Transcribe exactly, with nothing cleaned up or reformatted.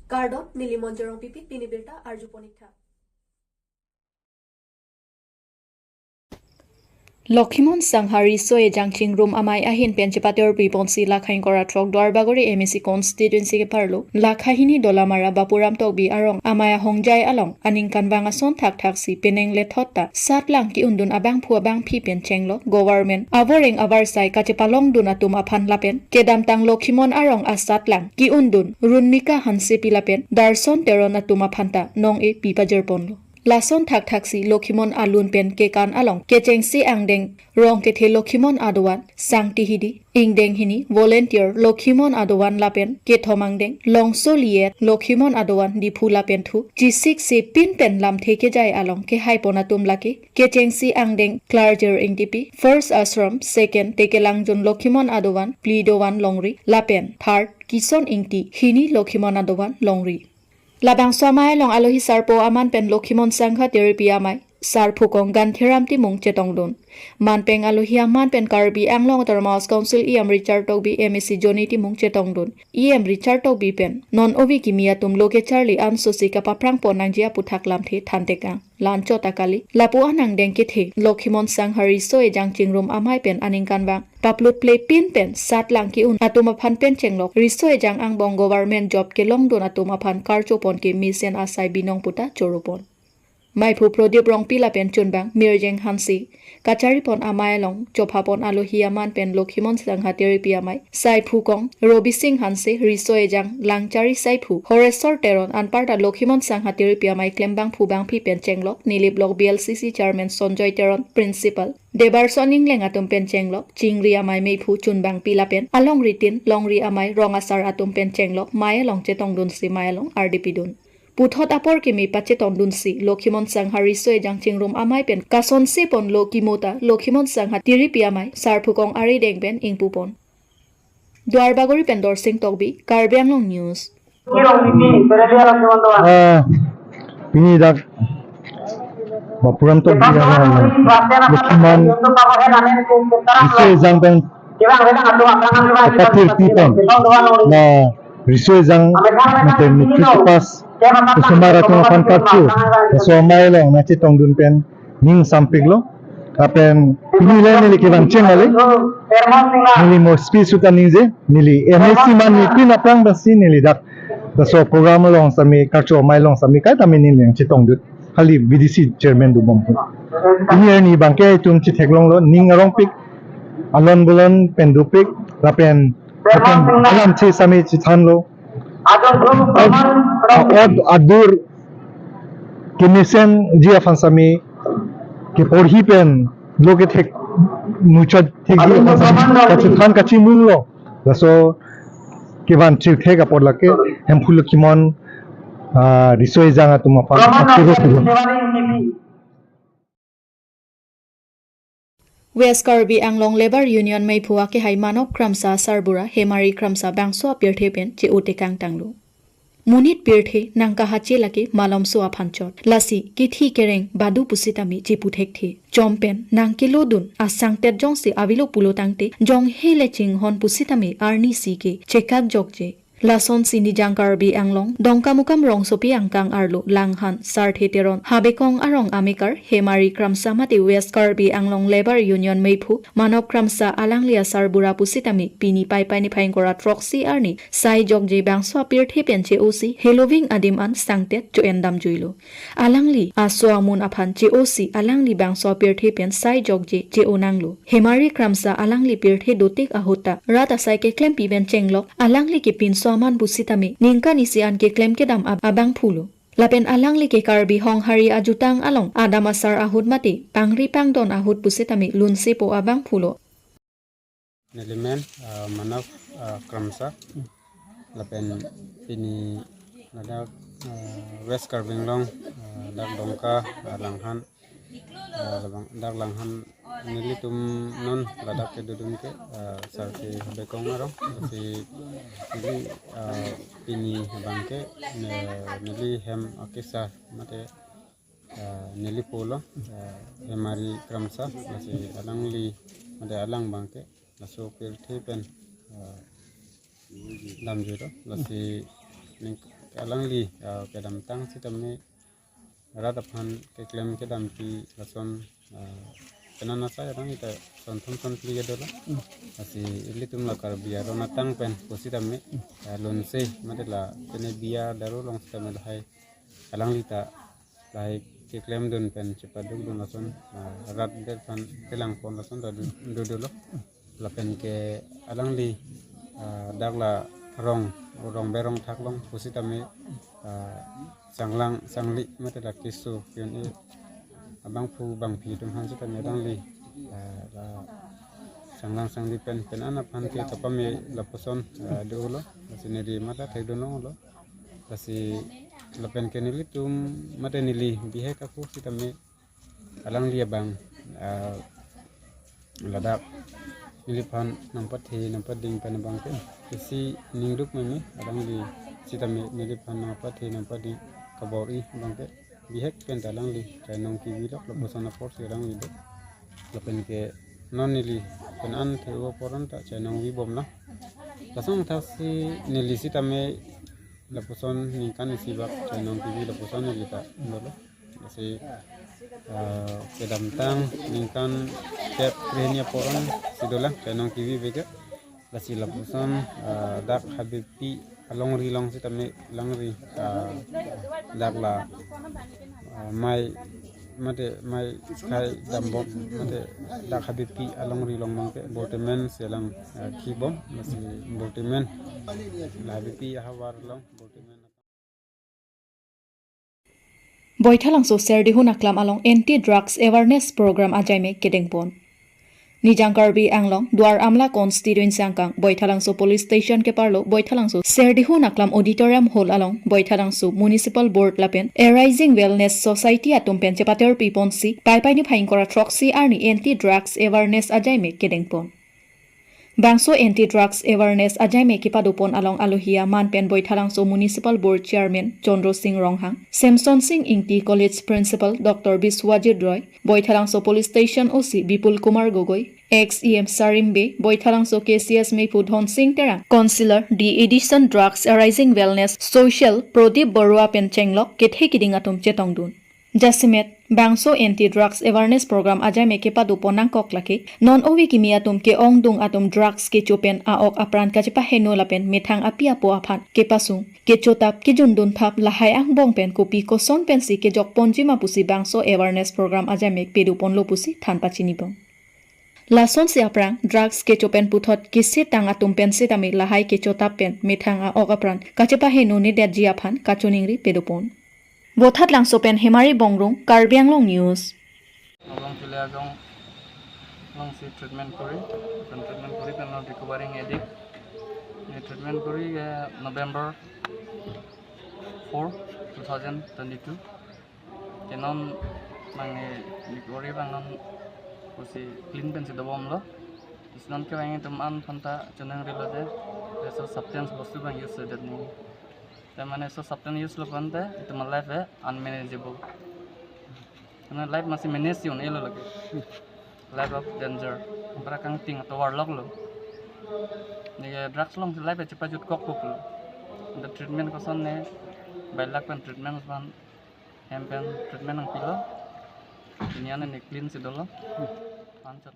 Kardom, neli Monjorong Pipit, pini birta arjupon ik tha. Lokhimon Sangha Riso Ejang Chingrum Amei ahin pen chepaterpi ponsi lakha ingkoi ra throk Duarbagori M A C constituency kepharlo, lakha hini Dolamara Bapuram Tokbi arong amei ahongjai along aningkanvang ason thakthaksi penang lethot ta satlang ki-undun abangphu abangphi pen chenglok government avoreng avarsai kachepalongdun atum aphan lapen kedamtang Lokhimon arong asatlang ki-undun Runmika Hansepi lapen Darson Teron atum aphan ta nong-e pi pajirponlo. Lason thakthaksi Lokhimon alun pen kekan along kechengsi angdeng rong kethe Lokhimon adovan, sangti hidi, ingdeng hini, volunteer Lokhimon adovan lapen kethom angdeng, longso liet Lokhimon adovan Diphu lapen thu, chisiksi pin pen lamthe kejai along kehaipon atum lake, kechengsi angdeng Klarjir Ingtipi, first Ashram, second Tekelangjun Lokhimon adovan, phli dovan Longri, lapen third Kison Ingti, hini Lokhimon adovan Longri. Labangso amei along alohi sarpo aman pen Lokhimon Sangha Tiripi Amei, Sar Phukong Ganthiram Timung chetongdun. Manpeng alohi aman pen Karbi Anglong Autonomous Council E M Richard Tokbi, M A C Johnny Timung chetongdun. E M Richard Tokbi pen non ovi kimi atum lo kecharli ansosi kapaphrangpon nangji aputhak lamthe thantekang. Lanchot akali, lapu-an angdeng kethe Lokhimon Sangha Riso Ejang Chingrum Amei pen aningkanvang paplutple pin pen satlang ki-un atum aphan pen chenglok, riso ejang angbong government job kelongdun atum aphan karchopon ke mesen asai binong puta choropon. Meiphu Prodip Rongpi lapen chunbang Mirjeng Hanse kacharipon amei along chophapon alohi aman pen Lokhimon Sangha Tiripi Amei, Sai Phukong, Robi Sing Hanse, Riso Ejang Langchari Saiphu, Horesor Teron, anparta Lokhimon Sangha Tiripi Amei klembangphu bangphi pen chenglok, Nilip Block B L C C Chairman Sonjoy Teron, Principal, Debarson Ingleng atum pen chenglok, Chingri Amei Meiphu Chunbangpi lapen Alongri Tin, Longri Amei Rong Asar atum pen chenglok, mei along chetongdunsi mei along ardipidun. Puthot apor kimi pachetongdunsi Lokhimon Sangha Riso Ejang Chingrum Amei pen kasonseponlo kimo ta Lokhimon Sangha Tiripi Amei, Sar Phukong arideng pen ingpupon. Duarbagori pen Dorsing Tokbi, Karbi Anglong News. Ah, pini dak Bapuram Tokbi arong Lokhimon Riso Ejang pen kapathirpi pon, na Riso Ejang mate matric pass osomar atum aphan karcho, laso amei along nangchetongdun pen ning sampiklo. Lapen pini le neli kevang cheng ale, neli mospi suta ningje, neli M A C man ni pin aphrang basi neli dak laso program along sami, karcho amei along sami kaita neli nangchetongdun. Kali V D C chairman dobom. Pini arni abangke itum chetheklonglo, ning arongpik, alon bolon pen dopik, lapen, lapen alamthe sami chethanlo. Ad-, ad-, adur kemesenji aphan sami, keporhi pen lo kethek muchot thekji aphan sami kachethan kachimunglo. Laso kevan chirthek apor lake Hemphu Lokhimon, ah, Riso Ejang atum aphan akiro kulo. West Karbi Anglong Labour Union meiphu akehai Manop Kramsa asarbura Hemari Kramsa bangso apirthe pen che-o tekang tanglo. Monit pirthe nangkahache lake malomso aphan chot. Lasi kithi kereng badu pusitame chepu thekthe. Chom pen nangkelodun asangtet jongsi avelo pulo tangte, jonghe le chinghon pusitame arnisi ke chekak jokje. Lasonsi Nijang Karbi Anglong Dongkamukam rongsopi angkang arlo Langhan Sarthe Teron Habekong arong amekar Hemari Kramsa mate West Karbi Anglong Labour Union meiphu Manop Kramsa alangli asarbura pusitame pini Paipai niphai ingkoi ra throksi arni sai jokje bangso apirthe pen che-osi heloving adim an sangtet cho-en damjuilo. Alangli aso amun aphan che-osi alangli bangso apirthe pen sai jokje che-o nanglo. Hemari Kramsa alangli pirthe dotik ahut ta rat asai keklempi pen chenglok, alangli kepinso aman pusitame ningkan isi an keklem kedam ab-, abangphulo. Lapen alangli ke Karbi Honghari ajutang along adam asar ahut mate pangri pangdon ahut pusitame lunsepo abangphulo. Neli men, ah, Manop, ah, Kramsa. Lapen pini ladak, ah, West Karbi Anglong, ah, dak Dongka, ah, Langhan, ah, labang, dak Langhan nelitum non ladak kedodun ke, ah, Sarthe Habekong arong, si neli, ah, pini abangke, ne-, neli hem akesar mate, ah, neli polo, ah, Hemari Kramsa, lasi alangli, mate alang abangke, laso pirthe pen, ah, damjuilo, lasi ning, Alangli, ah, kedamtang sitame rat aphan keklem kedampi lason, ah, penana sai alangli ta son thum son phli dolo. Lasi ilitum la Karbi aron atang pen pusitame, ah, lonse mate la pene biya daru along sitame lahai alangli ta lahai keklemdun pen chepadukdun lason, ah, rat det aphan kelangpon lason ta du, du dolo. Lapen ke alangli, ah, dak la rong, rong berong thak long pusitame, ah, sanglang sangli mate la keso pion e abangphu bangphi atum aphan sitame alangli, ah, la sanglang sangli pen pen an aphan ke kapame lapuson, ah, dolo. Lasi neli mate thekdun longlo. Lasi lapen ke nelitum mate neli bihek ako sitame alangli abang, ah, ladak neliphan nangpathe nangpading pen abang ke isi ningduk meme alangli sitame neliphan nangpathe nangpading kabor-i abang ke bihek pen ta alangli chainong kevi lok lapuson apor si alangli do. Lapen ke non neli pen an the-o apor an ta chainong vi bomlang. Lason thasi neli sitame lapuson ningkan isi bak chainong kevi lapuson neli ta dolo. Lasi, ah, kedamtang ningkan kep krehini apor an si dolang chainong kevi beke. Lasi lapuson, ah, dak Habipi alongri long sitame langri, ah, dak la, ah, mai mate mai kai dambom mate dak Habipi alongri long abang ke Bortemen selang, ah, kibom. Lasi Bortemen la Habipi ahavar long Bortemen. Boithalangso Serdihun Aklam along Anti Drugs Awareness Program ajaime kedengpon. Nijang Karbi Anglong, Duar Amla Constituency angkang, Boithalangso Police Station keparlo, Boithalangso Serdihun Aklam Auditorium Hall along, Boithalangso Municipal Board lapen Arising Wellness Society atum pen chepaterpiponsi, Paipai niphai ingkoi ra throksi arni Anti Drugs Awareness ajaime kedengpon. Bangso Anti Drugs Awareness ajaime kepadopon along alohi aman pen Boithalangso Municipal Board Chairman Chandra Singh Ronghang, Samson Singh Ingti College Principal Doctor Biswajit Roy, Boithalangso Police Station O C Bipul Kumar Gogoi, ex E M Sarim Bey, Boithalangso K C S meiphu Dhon Singh Terang, Councillor D Addiction Drugs Arising Wellness Social Prodip Baruah pen chenglok kethe kiding atum chetongdun. Jasemet, bangso Anti Drugs Awareness Program ajaime kepadopon nangkok lake, non ove kimi atum ke-ongdung atum drugs kecho pen a-ok apran kachepaheno lapen methang api apo aphan kepasung, kechotap, kejunduntap lahai angbong pen kopi koson pensi kejokponji ma pusi bangso awareness program ajaime pedoponlo pusi than pachinibom. Lasonsi aphrang drugs kecho pen puthot kesetang atum pen sitame lahai kechotap pen methang a-ok apran kachepaheno nedetji aphan kachiningri pedopon. Vothatlangso pen Hemari Bongrung, Karbi Anglong News. Abang chule agong long si treatment kori, pen treatment kori pen long recovering addict. Ne treatment kori ke November four, two thousand twenty-two. Ke non mang ne recovery abang non pusi clean pensi dobomlo. Isi non ke abang itum an aphanta choningrilo je, laso substance bostu abang use hodet nangji. Te mane laso substance use lo pon te itum life ke unmanageable. Karena life masi manage un-elo lake. Life of danger. Para kangting atovar loklo. Neke drugs long life chepajutkok koklo. The treatment koson ne bailak pen treatment koson hem pen treatment nangpilo. Pini an ne clean si dolo. Panchat.